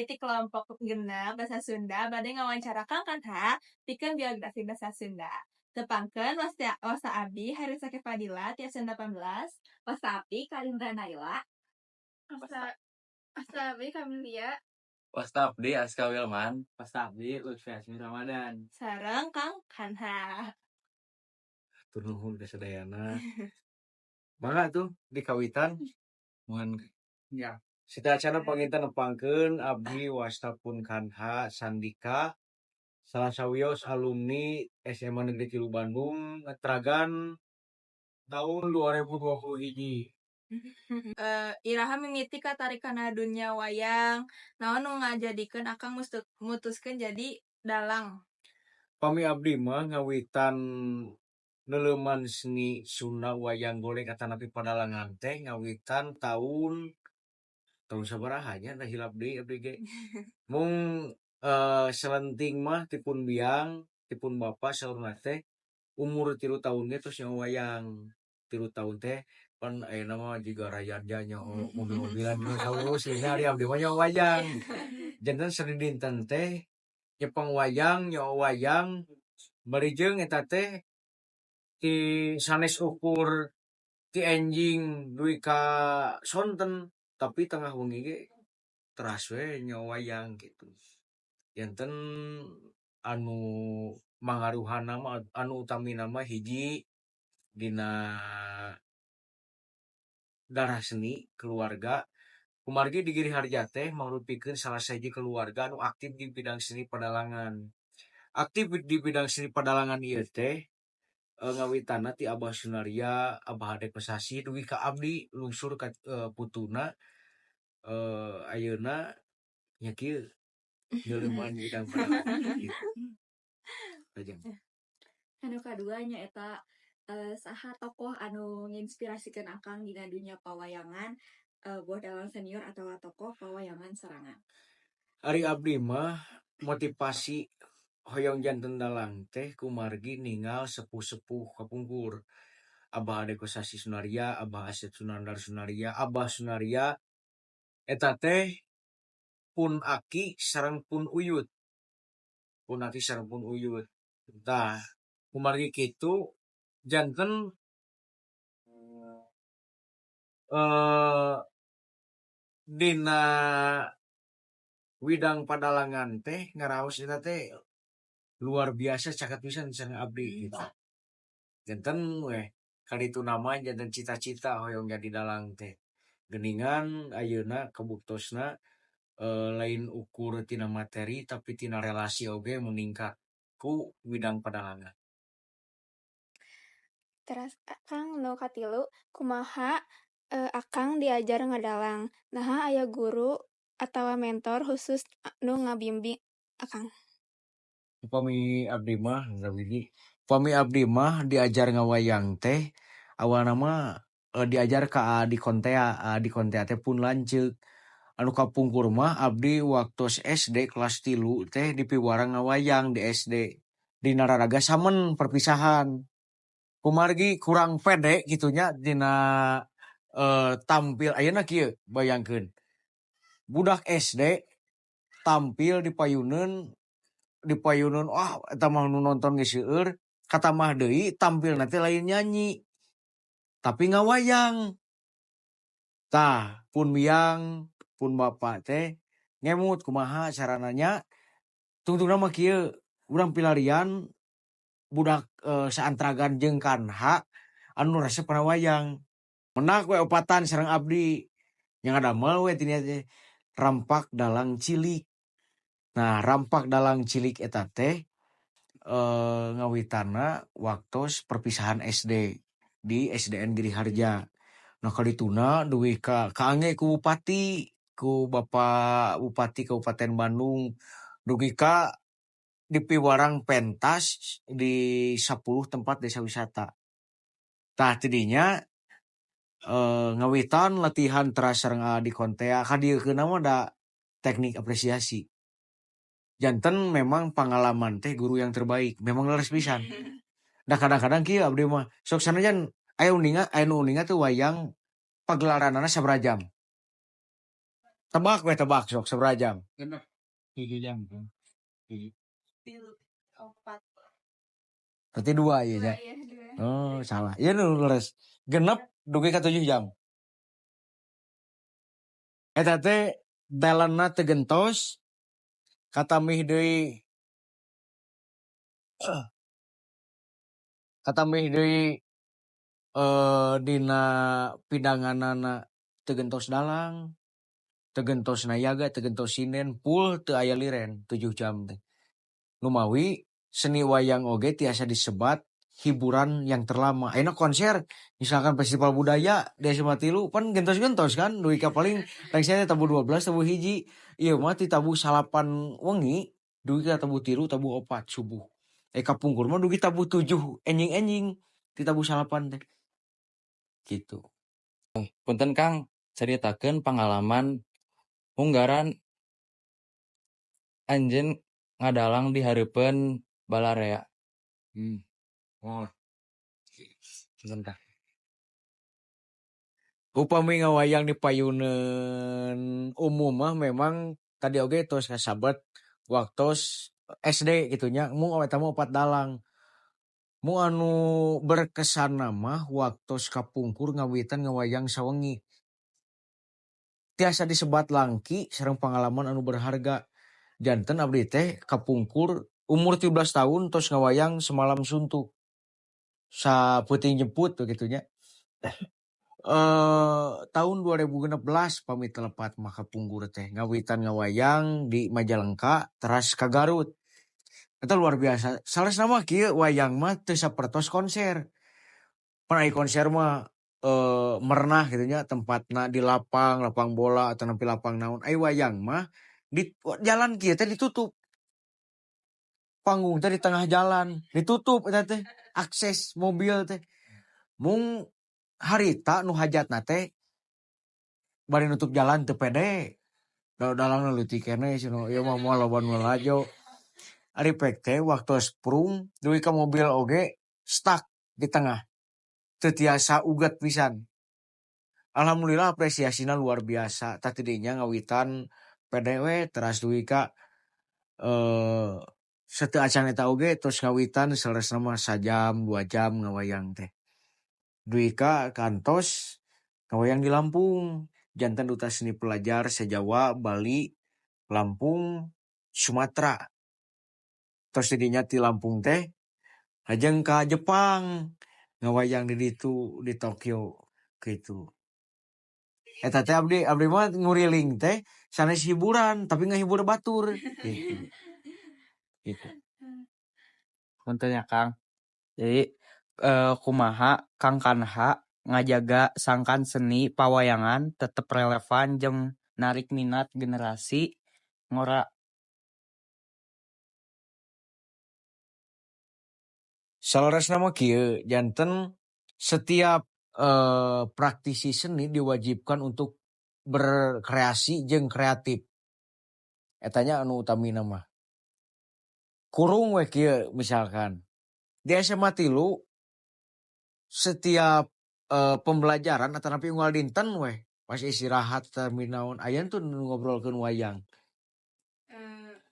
Abdi ti kelompok 6 Bahasa Sunda bade ngawancara Kang Kanha pikeun biografi Bahasa Sunda. Tepangkeun, wasta wasta abdi Harisa Fadila ti SN 18. Wasta abdi Kalindra Naila. Wasta wasta abdi Kamilia. Wasta abdi Aska Wilman. Wasta abdi Lutfi Asmi Ramadan. Sareng Kang Kanha. Hatur nuhun ka sadayana. Mangga tuh dikawitan. Mohon ya. Sateuacanna panginten nepangkeun, abdi wasta pun Kanha Sandika, salah sawios alumni SMA Negeri 3 Bandung Tragan tahun 2020 hiji. Iraha mimiti katarik kana dunya wayang? Naon nu ngajadikeun Akang mutuskeun jadi dalang? Pami abdi mah ngawitan neuleuman seni Sunda, wayang golek atanapi padalangan teh, ngawitan tahun tahun sabaraha nya, da hilap deui abdi ge. Mung salenting mah ti pun biang, ti pun bapa, saurna teh umur 3 tahun ge tos nyaho wayang. 3 tahun teh pan ayeuna mah jiga rayanja nyaho mobil-mobilan, dinosaurus nya, ari abdi mah nyaho wayang. Janten sadidinten teh nyepeng wayang, nyaho wayang, bari jeung eta teh ti sanes ukur ti enjing dugi ka sonten, tapi tengah wengi ge teras we nyaho wayang gitu. Janten anu mangaruhanna mah, anu utamina mah, hiji dina darah seni keluarga, kumargi di Giri Harja teh mangrupikeun salah sahiji keluarga anu aktif di bidang seni padalangan. Aktif di bidang seni padalangan ieu teh ngawitanna ti Abah Sunaria, Abah Ade Kosasih, dugi ka abdi lungsur ka putuna ayeuna nya kieu neuleuman bidang padalangan gitu. Lajeng. Anu kadua nyaeta saha tokoh anu nginspirasikeun Akang dina dunya pawayangan, boh dalang senior atawa tokoh pawayangan sorangan? Ari abdi mah motivasi hoyong janten dalang teh kumargi ningal sepuh-sepuh kapungkur. Abah Ade Kosasih Sunaria, Abah Asep Sunandar Sunaria, Abah Sunaria eta teh pun aki sareng pun uyut. Pun aki sareng pun uyut. Tah, kumargi kitu janten dina widang padalangan teh ngaraos eta teh luar biasa caket pisan sareng abdi gitu. Janten weh kadituna mah janten cita-cita hoyong jadi dalang teh. Geuningan ayeuna kabuktosna lain ukur tina materi, tapi tina relasi oge meningkat ku widang padalangan. Teras Akang, nu katilu, kumaha Akang diajar ngadalang? Naha aya guru atawa mentor khusus nu ngabimbing Akang? Upami abdi mah, upami abdi mah diajar ngawayang teh awalna mah diajar ka Adi Kontea. Adi Kontea teh pun lanceuk. Anu kapungkur mah abdi waktos SD kelas 3 teh dipiwarang ngawayang di SD. Dina raraga samen perpisahan. Kumargi kurang pede kitu nya dina tampil. Ayeuna kieu, bayangkeun budak SD tampil di payuneun, di payuneun, wah, eta mah nu nonton geus seueur. Katamah deui tampilna teh lain nyanyi, tapi ngawayang. Tah, pun biang, pun bapak teh ngemut kumaha carana nya. Tungtungna mah kieu, urang pilarian budak saantragan jeung Kanha anu resep kana wayang. Mendak we opatan sareng abdi nya, ngadamel we tina teh Rampak Dalang Cilik. Nah, Rampak Dalang Cilik eta teh ngawitanna waktos perpisahan SD di SDN Giri Harja. Nah, kalituna dugi ka kaangge ku bupati, ku Bapak Bupati Kabupaten Bandung, dugi ka dipiwarang pentas di 10 tempat desa wisata. Tah, tidinya ngawitan latihan teras sareng Adi Kontea kadieukeunna mah da teknik apresiasi. Janten memang pangalaman teh guru yang terbaik, memang leres pisan. Da kadang-kadang kieu abdi mah sok sanajan aya uninga, aya nu uninga teh wayang pagelaranana sabaraha jam. Tebak we, tebak sok, sabaraha jam? 6, 7 jam kan. 7. 3, 4. Berarti 2 ieu 2 nya. Iya, 2. Oh, salah. Ieu nu leres. 6 dugi ka 7 jam. Eta teh talentna teu gentos, katamih deui dina pidanganana teu gentos dalang, teu gentos nayaga, teu gentos sinden, full teu aya liren 7 jam teh. Numawi seni wayang oge tiasa disebat hiburan yang terlama. Ayeuna konser misalkan festival budaya di SMA 3 pan gentos-gentos kan, dugi ka paling rengse teh tabuh 12, tabuh 1. Ieu mah ti tabuh 9 wengi dugi ka tabuh 3, tabuh 4 subuh. Eh, kapungkur mah dugi tabuh 7 enjing-enjing ti tabuh 9 teh. Gitu. Punten Kang, caritakeun pangalaman munggaran anjeun ngadalang di hareupeun balarea. Oh. Punten, Kang. Upami ngawayang di payuneun umum mah memang tadi oge tos kasabet waktos SD kitu nya, mung eta mah opat dalang. Mung anu berkesanna mah waktos kapungkur ngawitan ngawayang sawengi. Tiasa disebat langki sareng pangalaman anu berharga. Janten abdi teh kapungkur umur 17 tahun tos ngawayang semalam suntuk. Sapeuting jemput kitu nya. Tahun 2016 pami teu lepat mah kapungkur teh ngawitan ngawayang di Majalengka teras ka Garut. Eta luar biasa. Saleresna mah kieu, wayang mah teu sapertos konser. Pan ari konser mah merenah kitu nya, tempatna di lapang, lapang bola atau nepi lapang naon. Ari wayang mah di jalan kieu teh ditutup. Panggung teh di tengah jalan, ditutup eta teh akses mobil teh. Mung harita nu hajatna teh bari nutup jalan teu pede. Da dalangna leutik keneh cenah, ieu mah moal loba nu lalajo. Ari pek teh waktos prung dugi ka mobil oge stuck di tengah. Teu tiasa uget pisan. Alhamdulillah, apresiasina luar biasa. Tah, ti dinya ngawitan pede we teras dugi ka sateuacan eta oge tos ngawitan saleresna mah sajam 2 jam ngawayang teh. Dugi ka kantos ngawayang di Lampung. Janten duta seni pelajar se-Jawa, Bali, Lampung, Sumatera. Tos ti dinya ti Lampung teh lajeng ka Jepang, ngawayang di ditu, di Tokyo kitu. Eta teh abdi mah nguriling teh sanes hiburan, tapi ngahibur batur gitu. Gitu. Punten ya, Kang. Jadi kumaha Kang Kanha ngajaga sangkan seni pawayangan tetep relevan jeung narik minat generasi ngora? Saleresna mah kieu, janten setiap praktisi seni diwajibkan untuk berkreasi jeung kreatif. Eta nya anu utamina mah. Kurung we kieu misalkan. Di SMA 3 setiap pembelajaran atanapi unggal dinten weh pas istirahat atanapi naon, aya tuh nu ngobrolkeun wayang.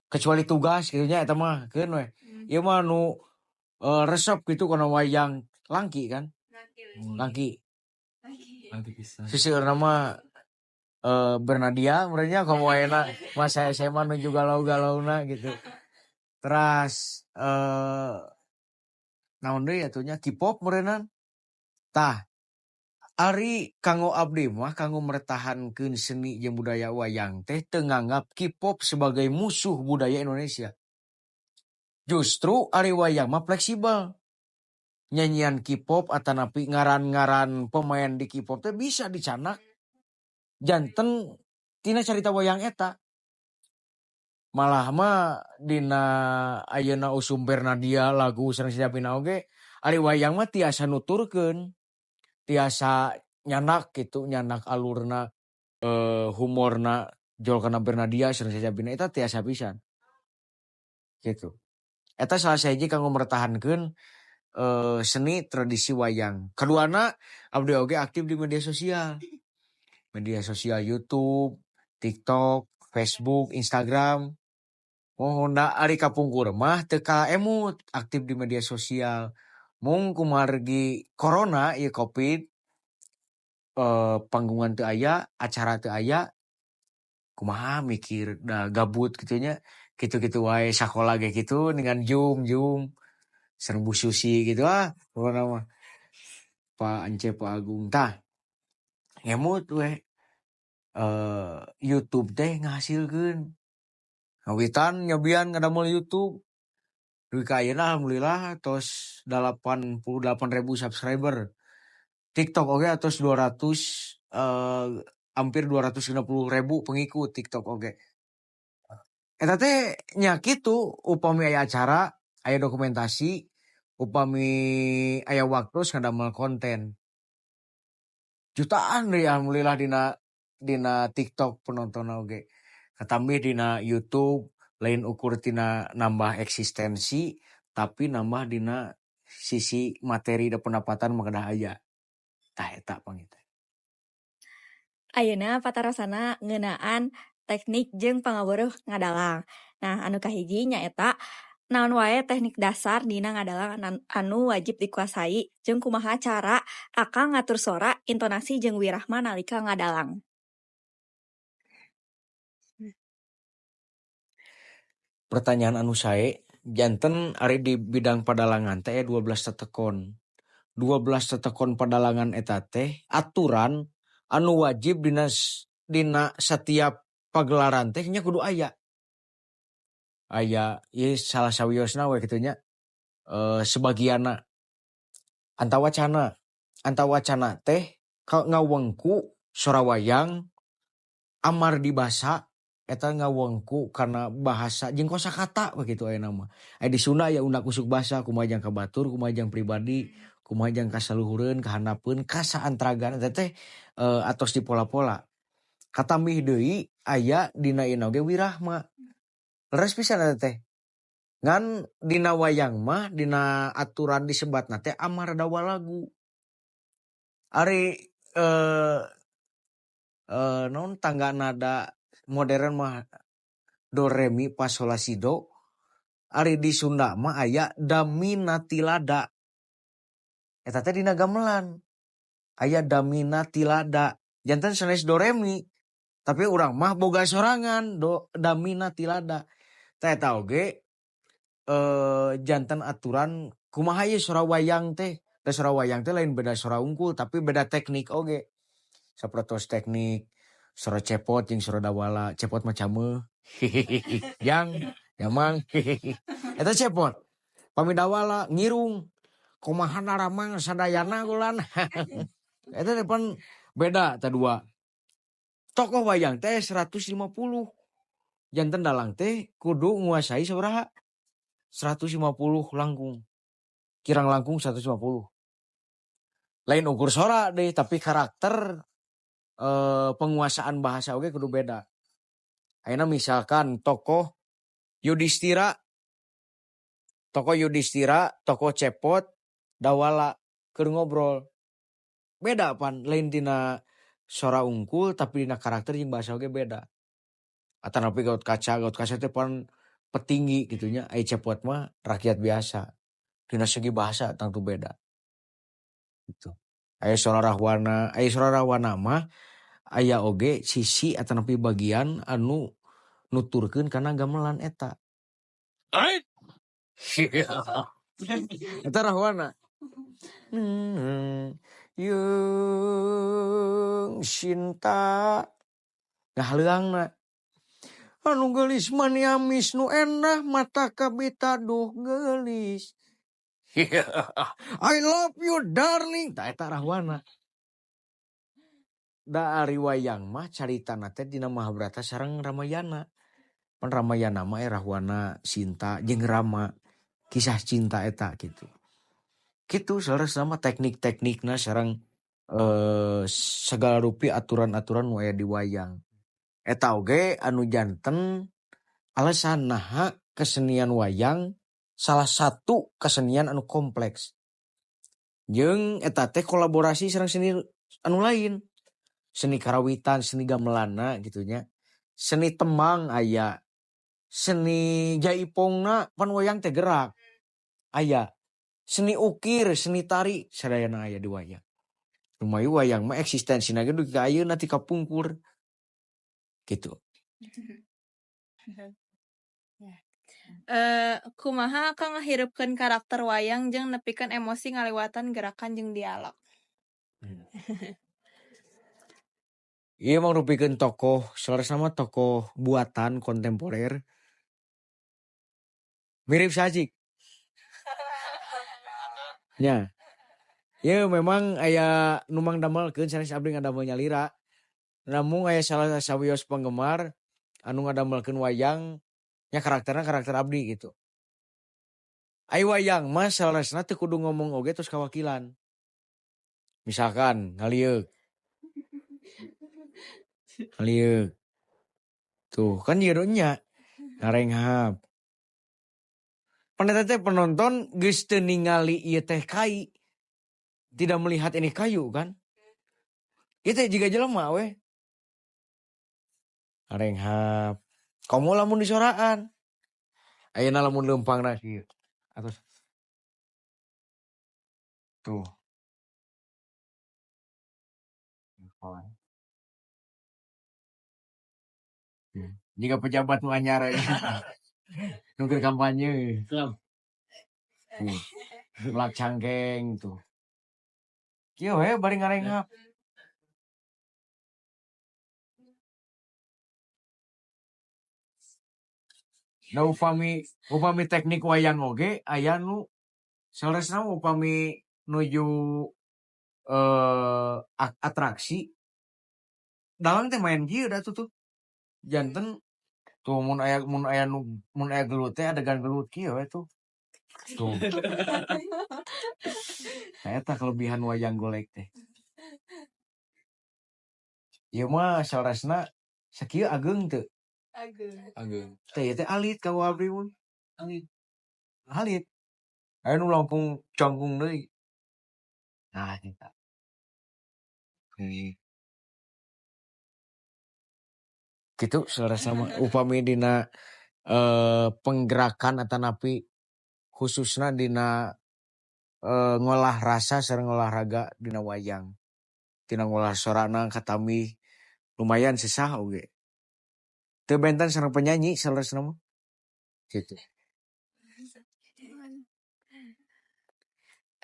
Kecuali tugas kitu nya, eta mah keun we. Ieu mah nu resep kitu kana wayang, langki kan? Langki. Langki pisan. Seseueurna mah Bernadya meureun nya, komo ayeuna masa SMA nuju galau-galauna gitu. Teras naon deui atuh nya, K-pop meureunnan. Tah, ari kanggo abdi mah, kanggo mertahankeun seni jeung budaya wayang teh teu nganggap K-pop sebagai musuh budaya Indonesia. Justru ari wayang mah fleksibel. Nyanyian K-pop atanapi ngaran-ngaran pemain di K-pop teh bisa dicandak janten tina carita wayang eta. Malah mah dina ayeuna usum Bernadya lagu sareng sajabina oge, ari wayang mah tiasa nuturkeun, tiasa nyandak kitu, nyandak alurna, humorna jol kana Bernadya sareng sajabina eta tiasa pisan. Gitu. Eta salah sahiji kanggo mertahankeun seni tradisi wayang. Kaduana, abdi oge aktif di media sosial. Media sosial YouTube, TikTok, Facebook, Instagram. Muhun da ari kapungkur mah teu kaemut aktif di media sosial. Mung kumargi corona ieu Covid, panggungan teu aya, acara teu aya, kumaha mikir da gabut kitu nya, kitu-kitu wae sakola ge kitu dengan Zoom Zoom sareng Bu Susi gitu ah pokona mah. Pak Ance, Pak Agung tah ngemut we YouTube teh ngahasilkeun. Ngawitan nyobian ngadamel YouTube. Dugi ka ayeuna alhamdulillah tos 88.000 subscriber. TikTok oge atos 200 hampir 260.000 pengikut TikTok oge. Eta teh nya kitu upami aya acara, aya dokumentasi, upami aya waktu ngadamel konten. Jutaan deui alhamdulillah dina TikTok penontonna oge. Katambih dina YouTube lain ukur tina nambah eksistensi tapi nambah dina sisi materi da pendapatan mah kedah aya. Tah eta panginten. Ayeuna patarosana ngeunaan teknik jeung pangaweruh ngadalang. Nah, anu kahiji nyaeta naon wae teknik dasar dina ngadalang anu wajib dikuasai jeung kumaha cara akang ngatur sora, intonasi jeung wirahma nalika ngadalang. Pertanyaan anu sae, janten ari di bidang padalangan teh aya 12 tetekon. 12 tetekon padalangan eta teh aturan anu wajib dina setiap pagelaran teh nya kudu aya. Aya ieu salah sawiosna we kitu nya. Sebagianna antawacana. Antawacana teh ngawengku sora wayang amar dibasa eta ngawengku karena bahasa jeung kosakata begitu ayeuna mah. Aya di Sunda aya undak usuk basa kumaha jang ka batur, kumaha jang pribadi, kumaha jang kasaluhureun, kahandapeun, kasaantragan eta teh atos dipola-pola. Katambih deui aya dina ieu oge wirahma. Leres pisan eta teh. Ngan dina wayang mah dina aturan disebatna teh amar dawa lagu. Ari naon tangga nada modern mah do re mi fa sol la si do. Ari di Sunda mah aya damina tilada. Eta teh dina gamelan. Aya damina tilada. Janten sanes do re mi. Tapi urang mah boga sorangan do damina tilada. Tah eta oge janten aturan kumaha ieu sora wayang teh. Da sora wayang teh lain beda sora unggul tapi beda teknik oge. Sapertos teknik sora cepot jeung sora dawala. Cepot mah cameuh. Jang, jamang. Eta cepot. Pami dawala ngirung. Kumaha naramang sadayana ulan. Eta teh pan beda eta dua. Tokoh wayang teh 150. Janten dalang teh kudu nguasai sabaraha? 150 langkung. Kirang langkung 150. Lain ukur sora deh tapi karakter penguasaan bahasa oge kudu beda. Ayeuna misalkan tokoh Yudhistira, tokoh Cepot, Dawala keur ngobrol. Beda pan lain tina sora unggul tapi dina karakter jeung bahasa oge beda. Atanapi Gatot Kaca teh pan petinggi gitu nya, ai Cepot mah rakyat biasa. Dina segi bahasa tangtu beda. Gitu. Aya sora Rahwana mah aya oge sisi atanapi bagian anu nuturkeun kana gamelan eta. Eta Rahwana. Jeung Sinta ngahaleuangna. Anu geulis maniamis nu endah mata kabita duh geulis. I love you darling. Tah eta Rahwana. Da ari wayang mah caritana teh dina Mahabharata sareng Ramayana. Pan Ramayana mah Rahwana, Sinta jeung Rama. Kisah cinta eta gitu. Kitu saleresna mah teknik-teknikna sareng segala rupi aturan-aturan nu aya di wayang. Eta oge anu janten alasan naha kesenian wayang salah satu kesenian anu kompleks. Jeung eta teh kolaborasi sareng seni anu lain. Seni karawitan, seni gamelanna gitu nya. Seni tembang aya, seni jaipongna, pan wayang teh gerak, aya. Seni ukir, seni tari, sadayana aya di wayang. Lumayu wayang mah eksistensina ge dugi ka ayeuna ti kapungkur. Gitu. Kumaha Akang ngahirupkeun karakter wayang jeung nepikeun emosi ngaliwatan gerakan jeung dialog? Ieu mangrupikeun tokoh, saleresna mah tokoh buatan kontemporer. Mirip saha, Cik? Nya. Ieu memang aya nu mangdamelkeun, sanes abdi ngadamel nyalira. Namung aya salah sawios penggemar anu ngadamelkeun wayang nya karakterna karakter abdi gitu. Ai wayang mah saleresna teu kudu ngomong oge tos kawakilan. Misalkan ngalieuk. Ngalieuk. Tuh kan ieu nya ngarenghap. Pan eta teh penonton geus teu ningali ieu teh kai. Tidak melihat ini kayu kan. Ieu teh jiga jelema we. Ngarenghap. Komo lamun disoraan. Ayeuna lamun leumpangna kieu. Atos. Tuh. Jiga pejabat nu anyar nu keur kampanye. Tuh. Melak cangkeng tuh. Kieu we bari ngarenghap. Nah, upami upami teknik wayang oge aya nu saleresna upami nuju atraksi dalang teh main kieu da tuh tuh. Janten tuh mun aya nu mun aya gelut teh adegan gelut kieu we tuh. Tuh. Nah, eta kelebihan wayang golek teh. Ieu mah saleresna sakieu ageung teu? Ageung. Ageung. Teh ieu teh alit ka abdi mun. Alit. Alit. Aya nu langkung jangkung deui. Nah, eta. Kitu saleresna mah upami dina penggerakan atanapi khususna dina ngolah rasa sareng olahraga dina wayang. Tina ngolah sorana katamih lumayan sesah oge. Teu benten sareng penyanyi saleresna mah. Kitu.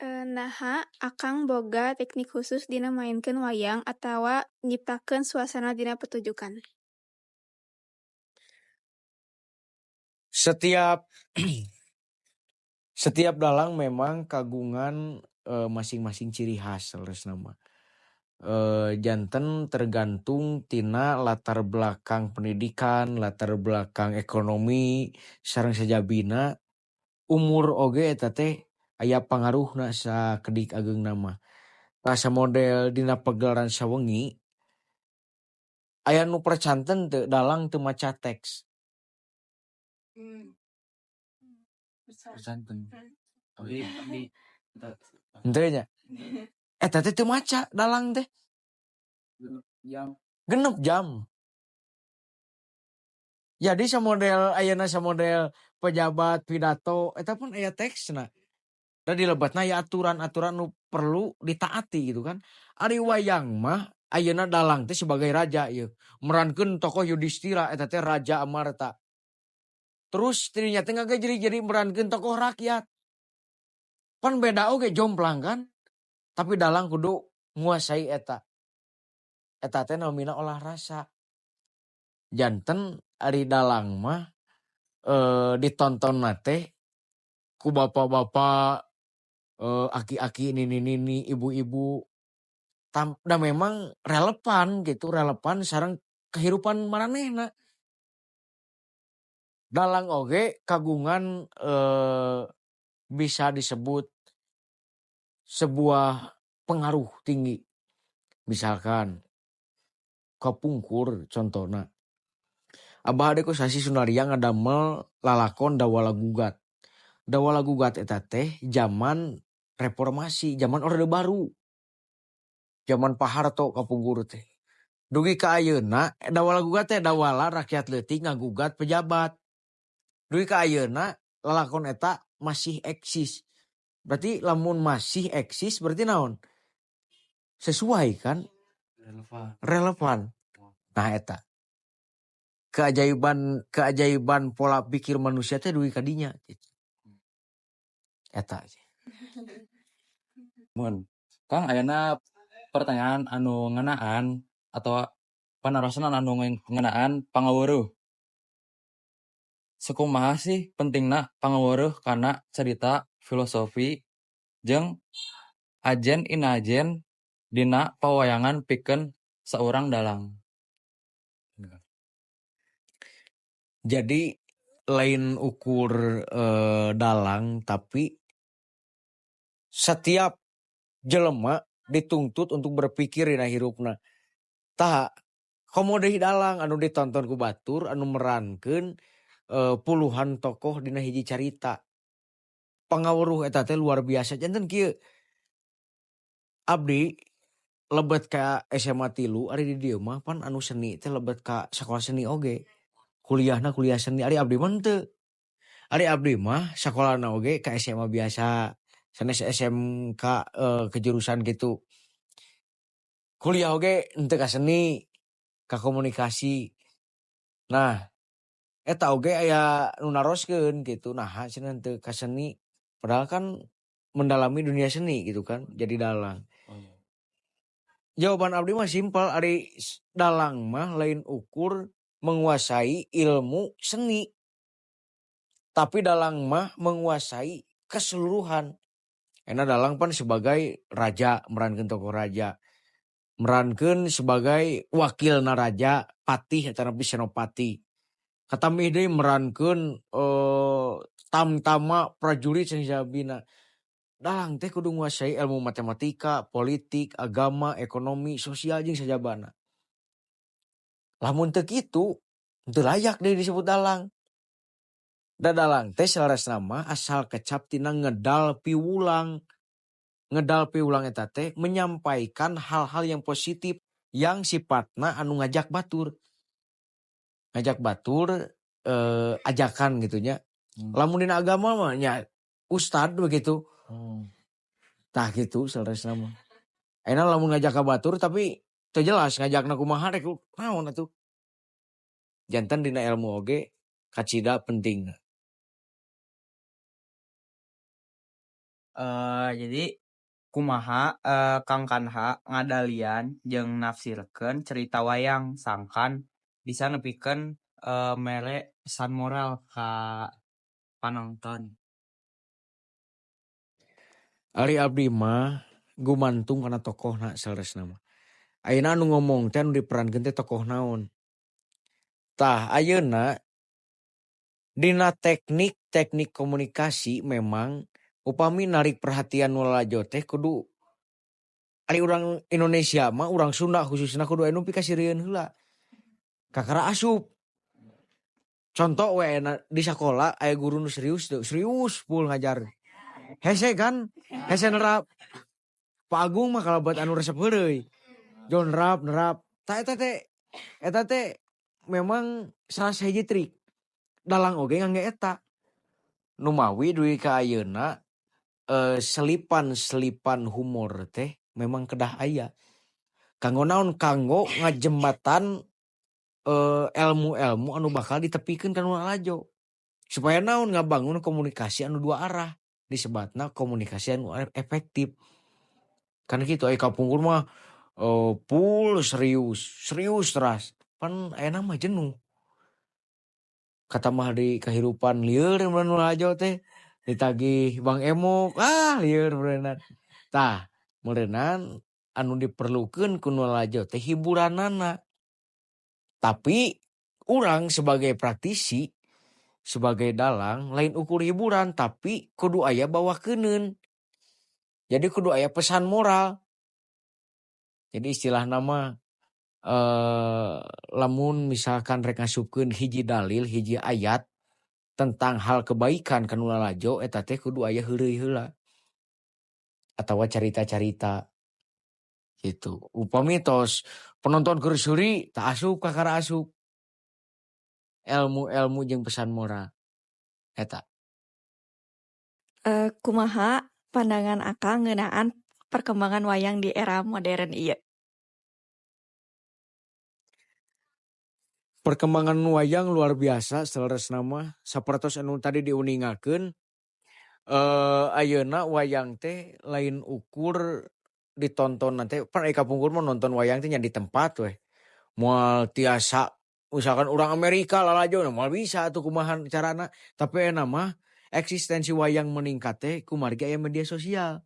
Naha Akang boga teknik khusus dina maenkeun wayang atawa nyiptakeun suasana dina pertunjukan? Setiap setiap dalang memang kagungan masing-masing ciri khas saleresna mah. Janten tergantung tina latar belakang pendidikan, latar belakang ekonomi sareng sajabina, umur oge eta teh aya pangaruhna sakedik ageungna mah. Tah, samodel dina pagelaran sawengi aya nu percanten teu dalang teu maca teks? Percanten. Abdi abdi Henteu nya? Eta teh teu maca dalang teh. Jam. 6 jam. Jadi samodel ayeuna samodel pejabat pidato eta pun aya teksna. Da di lebetna aya aturan-aturan nu perlu ditaati gitu kan. Ari wayang mah ayeuna dalang teh sebagai raja ieu. Merankeun tokoh Yudhistira, eta teh Raja Amarta. Terus dirinya teh jadi merankeun tokoh rakyat. Pan beda oge, jomplang kan. Tapi dalang kudu nguasai eta. Eta teh namina olah rasa. Janten ari dalang mah ditontonna teh ku bapak-bapak, aki-aki, nini-nini, ibu-ibu. Da memang relevan gitu, relevan sareng kehidupan maranehna. Dalang oge kagungan bisa disebut sebuah pengaruh tinggi. Misalkan kapungkur contohna Abah Ade Kosasih Sunaria ngadamel lalakon Dawala Gugat. Dawala Gugat eta teh zaman reformasi, zaman Orde Baru. Zaman Pak Harto kapungkur teh. Dugi ka ayeuna dawala gugat teh dawala rakyat leutik ngagugat pejabat. Dugi ka ayeuna lalakon eta masih eksis. Berarti lamun masih eksis berarti naon? Sesuai kan? Relevan. Relevan. Nah eta. Keajaiban keajaiban pola pikir manusia teh dugi ka dinya gitu. Eta. Mun. Kang, ayeuna pertanyaan anu ngeunaan atau panarosan anu ngeunaan pangaweruh. Sakumaha sih pentingna pangaweruh kana carita, filosofi, jeung ajen inajen dina pawayangan pikeun saurang dalang? Jadi lain ukur dalang, tapi setiap jelema dituntut untuk berpikir dina hirupna. Tah, komo deui dalang anu ditonton ku batur anu merankeun puluhan tokoh dina hiji carita. Pangaweruh eta teh luar biasa. Janten kieu, abdi lebet ka SMA 3, ari di dieu mah pan anu seni teh lebet ka sakola seni oge. Kuliahna kuliah seni, ari abdi mah henteu. Ari abdi mah sakolana oge ka SMA biasa, sanes SMK kejurusan gitu. Kuliah oge henteu ka seni, ka komunikasi. Nah, eta oge aya nu naroskeun gitu, naha cenah henteu ka seni, padahal kan mendalami dunia seni gitu kan, jadi dalang. Oh, iya. Jawaban abdi mah simpel, ari dalang mah lain ukur menguasai ilmu seni. Tapi dalang mah menguasai keseluruhan. Enak dalang pan sebagai raja, merankeun tokoh raja. Merankeun sebagai wakil raja, patih atau senopati. Katamih deui merankeun tamtama prajurit sajabina. Dalang teh kudu nguasai ilmu matematika, politik, agama, ekonomi, sosial jeung sajabana. Lamun teu kitu, teu layak deui disebut dalang. Da dalang teh saleresna mah asal kecap tina ngedal piwulang. Ngedal piwulang eta teh menyampaikan hal-hal yang positif yang sifatna anu ngajak batur. Ngajak batur ajakan gitu nya. Lamun dina agama mah nya ustad begitu. Tah gitu saleresna mah. Ayeuna lamun ngajak ka batur tapi teu jelas ngajakna kumaha rek naon atuh. Janten dina ilmu oge kacida pentingna. Jadi kumaha Kang Kanha ngadalian jeung nafsirkeun cerita wayang sangkan bisa nepikeun mere pesan moral ka panonton? Ari abdi mah gumantung kana tokohna saleresna mah. Ayeuna anu ngomong teh anu diperankeun teh tokoh naon. Tah ayeuna dina teknik-teknik komunikasi memang upami narik perhatian nu lalajo teh kudu ari urang Indonesia mah, urang Sunda khususna, kudu aya nu pikasirieun heula. Kakara asup. Contoh we ayeuna di sakola aya guru nu serius teu, serius full ngajar. Hese kan? Hese nerap. Pak Agung mah kalabat anu resep heureuy. Jo nerap nerap. Tah eta teh memang salah sahiji trik. Dalang oge ngangge eta. Numawi dugi ka ayeuna selipan-selipan humor teh memang kedah aya. Kanggo naon? Kanggo ngajembatan elmu-elmu anu bakal ditepikeun ka nu lalajo. Supaya naon? Ngabangun komunikasi anu dua arah. Disebatna komunikasi anu efektif. Kan kitu, ai kapungkur mah full serius, serius teras. Pan ayeuna mah jenuh. Katamah di kahirupan lieur mun nu lalajo teh ditagih Bang Emok, ah lieur meureunnan. Tah, meureunan anu diperlukeun ku nu lalajo teh hiburanana. Tapi urang sebagai praktisi, sebagai dalang lain ukur hiburan tapi kudu aya bawakeuneun. Jadi kudu aya pesan moral. Jadi istilahna mah lamun misalkan rek ngasupkeun hiji dalil, hiji ayat tentang hal kebaikan ka nu lalajo eta teh kudu aya heureuy heula. Atawa carita-carita. Gitu. Upami tos penonton keur seuri tah asup kakara asup ilmu-ilmu jeung pesan moral eta. Kumaha pandangan Akang ngeunaan perkembangan wayang di era modern ieu? Perkembangan wayang luar biasa saleresna mah, sapertos anu tadi diuningakeun, ayeuna wayang teh lain ukur ditonton teh, pan ai kapungkur mah nonton wayang teh nya di tempat weh. Moal tiasa misalkan urang Amerika lalajo moal bisa atuh kumaha carana, tapi ayeuna mah eksistensi wayang meningkat teh kumargi aya media sosial.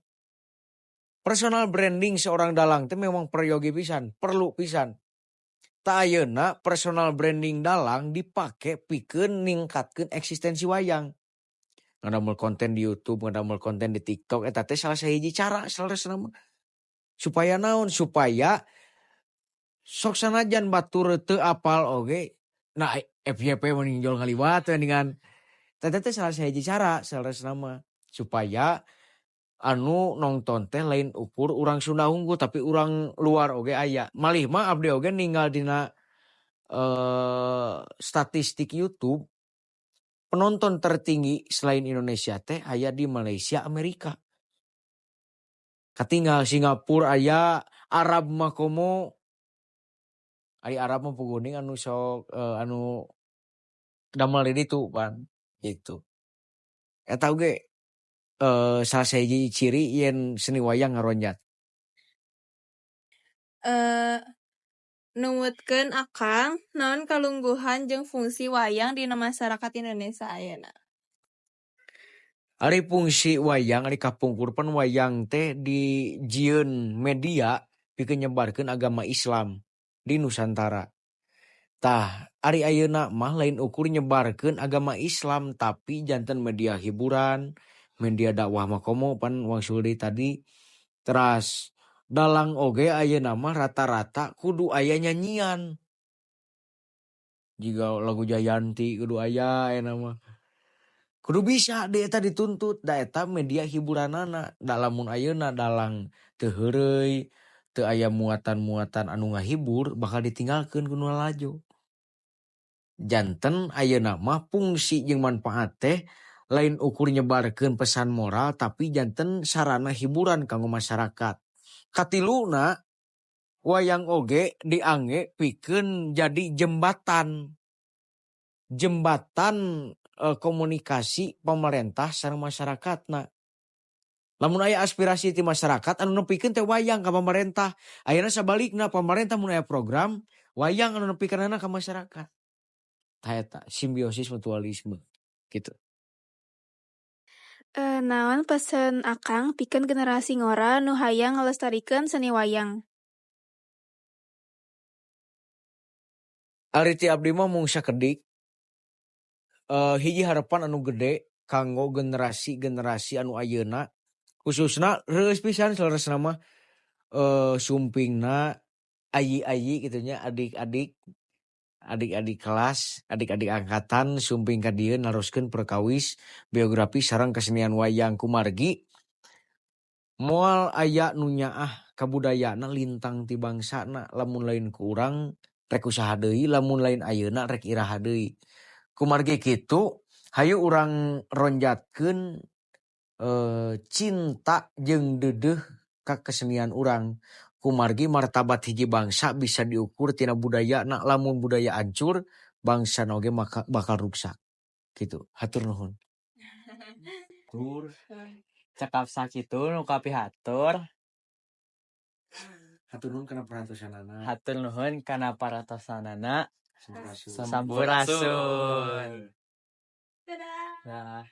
Personal branding seorang dalang teh memang peryogi pisan, perlu pisan. Tah ayeuna personal branding dalang dipake pikeun ningkatkeun eksistensi wayang. Ngadamel konten di YouTube, ngadamel konten di TikTok eta teh salah sahiji cara saleresna mah. Supaya naon? Supaya sok sanajan batur teu apal oge, nah FYP mah jol ngaliwat we geuningan. Eta teh salah sahiji cara saleresna mah supaya anu nongton teh lain ukur urang Sunda hungkul tapi urang luar oge aya. Malih mah abdi oge ninggal dina statistik YouTube, penonton tertinggi selain Indonesia teh aya di Malaysia, Amerika. Katinggal Singapura aya, Arab mah komo. Ari Arab mah puguning anu sok anu damel di ditu pan gitu. Eta oge salah sahiji ciri yen seni wayang ngaronjat. Numutkeun Akang, naon kalungguhan jeung fungsi wayang dina masyarakat Indonesia ayeuna? Ari fungsi wayang, ari kapungkur pan wayang teh dijieun media pikeun nyebarkeun agama Islam di Nusantara. Tah, ari ayeuna mah lain ukur nyebarkeun agama Islam tapi janten media hiburan, media dakwah mah komo pan wangsul deui tadi. Teras dalang oge ayeuna mah rata-rata kudu aya nyanyian. Jiga lagu Jayanti kudu aya ayeuna mah. Kudu bisa di eta dituntut, da eta media hiburanana. Da lamun ayeuna dalang teu heureuy, teu aya muatan-muatan anu ngahibur bakal ditinggalkeun ku nu lalajo. Janten ayeuna mah fungsi jeung manfaat teh lain ukur nyebarkeun pesan moral tapi janten sarana hiburan kanggo masyarakat. Katiluna wayang oge diangge pikeun jadi jembatan. Jembatan komunikasi pemerintah sareng masyarakatna. Lamun aya aspirasi ti masyarakat anu nepikeun teh wayang ka pamarentah. Ayeuna sabalikna pamarentah mun aya program wayang anu nepikeunana ka masyarakat. Tah eta simbiosis mutualisme gitu. Naon pesen Akang pikeun generasi ngora nu hayang ngalestarikeun seni wayang? Ari ti abdi mah mung sakedik, hiji harapan anu gede kanggo generasi-generasi anu ayeuna khususna reueus pisan saleresna mah, sumpingna ayi-ayi kitu nya, adik-adik, adik-adik kelas, adik-adik angkatan sumping ka dieu naroskeun perkawis biografi sareng kesenian wayang kumargi moal aya nu nyaah kabudayana lintang ti bangsana lamun lain ku urang rek usaha deui, lamun lain ayeuna rek iraha deui. Kumargi kitu hayu urang ronjatkeun cinta jeung deudeuh ka kesenian urang. Kumargi martabat hiji bangsa bisa diukur tina budayana, lamun budaya hancur bangsana oge maka bakal ruksak gitu. Hatur nuhun. Tur. Cekap sakitu nu kapihatur. Hatur nuhun kana perhatosanana. Hatur nuhun kana paratosanana. Sampurasun. Sampurasun. Dadah. Dah.